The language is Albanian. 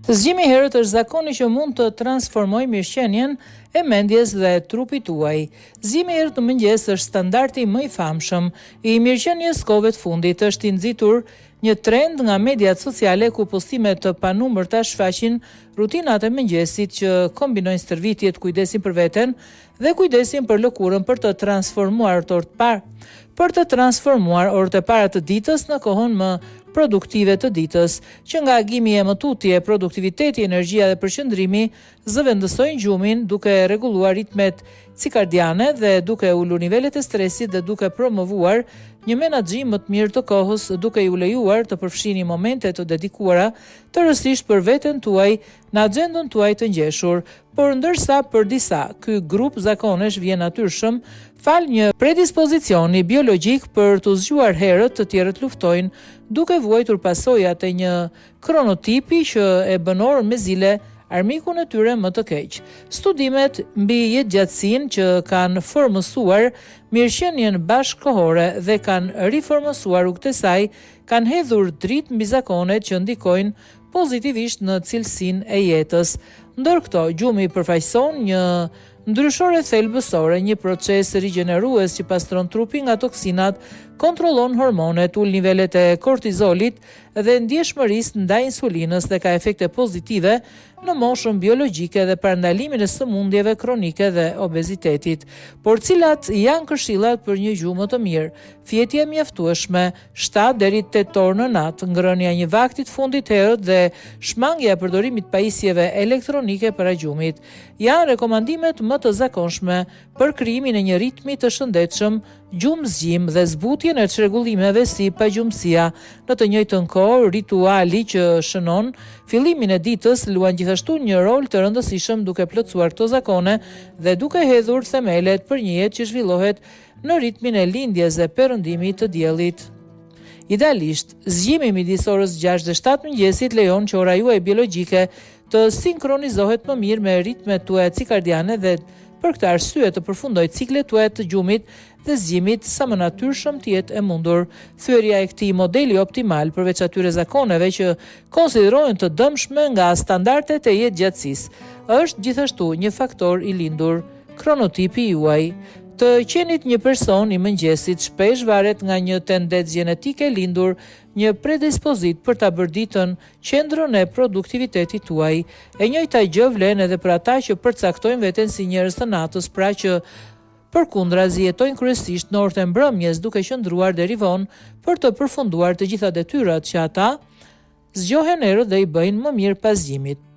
Zgjimi herët është zakoni që mund të transformojë mirëqenien e mendjes dhe trupit tuaj. Zgjimi herët në mëngjes është standardi më i famshëm i mirëqenies kohëve të fundit. Është i nxitur një trend nga mediat sociale ku postime të panumërta shfaqin rutinat e mëngjesit që kombinojnë stërvitjet, kujdesin për veten dhe kujdesin për lëkurën për të transformuar orët parë për të transformuar orët e para të ditës në kohën më produktive të ditës, që nga agimi e më tutje, produktiviteti, energjia dhe përqendrimi zëvendësojnë gjumin duke rregulluar ritmet cikardiane dhe duke ulur nivelet e stresit dhe duke promovuar një menaxhim më të mirë të kohës duke ju lejuar të përfshini momente të dedikuara tërësisht për veten tuaj në axhendën tuaj të ngjeshur, por ndërsa për disa ky grup zakonesh vjen natyrshëm falë një predispozicioni biologjik për t'u zgjuar herët, të tjerët luftojnë duke vuajtur pasojat e një kronotipi që e bën orën me zile armikun e tyre më të keq. Studimet mbi jetëgjatësinë që kanë formësuar mirëqenien bashkëkohore dhe kanë riformësuar rrugët e saj kanë hedhur dritë mbi zakonet që ndikojnë pozitivisht në cilësinë e jetës. Ndër këto, gjumi përfaqëson një ndryshore thelbësore, një proces rigjenerues që pastron trupin nga toksinat, kontrollon hormonet, ul nivelet e kortizolit dhe ndjeshmërisë ndaj insulinës dhe ka efekte pozitive në moshën biologjike dhe parandalimin e sëmundjeve kronike dhe obezitetit. Por cilat janë këshillat për një gjumë më të mirë? Fjetje e mjaftueshme, 7 deri 8 orë në natë, ngrënia e një vakti të fundit herët dhe shmangia e përdorimit të pajisjeve elektronike para gjumit janë rekomandimet më të zakonshme për krijimin e një ritmi të shëndetshëm gjumë-zgjim dhe zbutjen e çrregullimeve si pagjumësia. Në të njëjtën kohë, rituali që shënon fillimin e ditës luan gjithashtu një rol të rëndësishëm duke plotësuar këto zakone dhe duke hedhur themelet për një jetë që zhvillohet në ritmin e lindjes dhe perëndimit të diellit. Idealisht, zgjimi midis orës 6 dhe 7 mëngjesit lejon që ora juaj biologjike të sinkronizohet më mirë me ritmet tuaja cikardiane dhe për këtë arsye të përfundojë ciklet tuaja të gjumit dhe zgjimit sa më natyrshëm të jetë e mundur. Thyerja e këtij modeli optimal përveç atyre zakoneve që konsiderohen të dëmshme nga standardet e jetëgjatësisë, është gjithashtu një faktor i lindur. Kronotipi juaj. Të qenit një person i mëngjesit shpesh varet nga një tendencë gjenetike e lindur, një predispozitë për ta bërë ditën qendrën e produktivitetit tuaj. E njëjta gjë vlen edhe për ata që përcaktojnë veten si njerëz të natës, pra që përkundrazi jetojnë kryesisht në orët e mbrëmjes duke qëndruar deri vonë për të përfunduar të gjitha detyrat që ata zgjohen herët dhe i bëjnë më mirë pas zgjimit.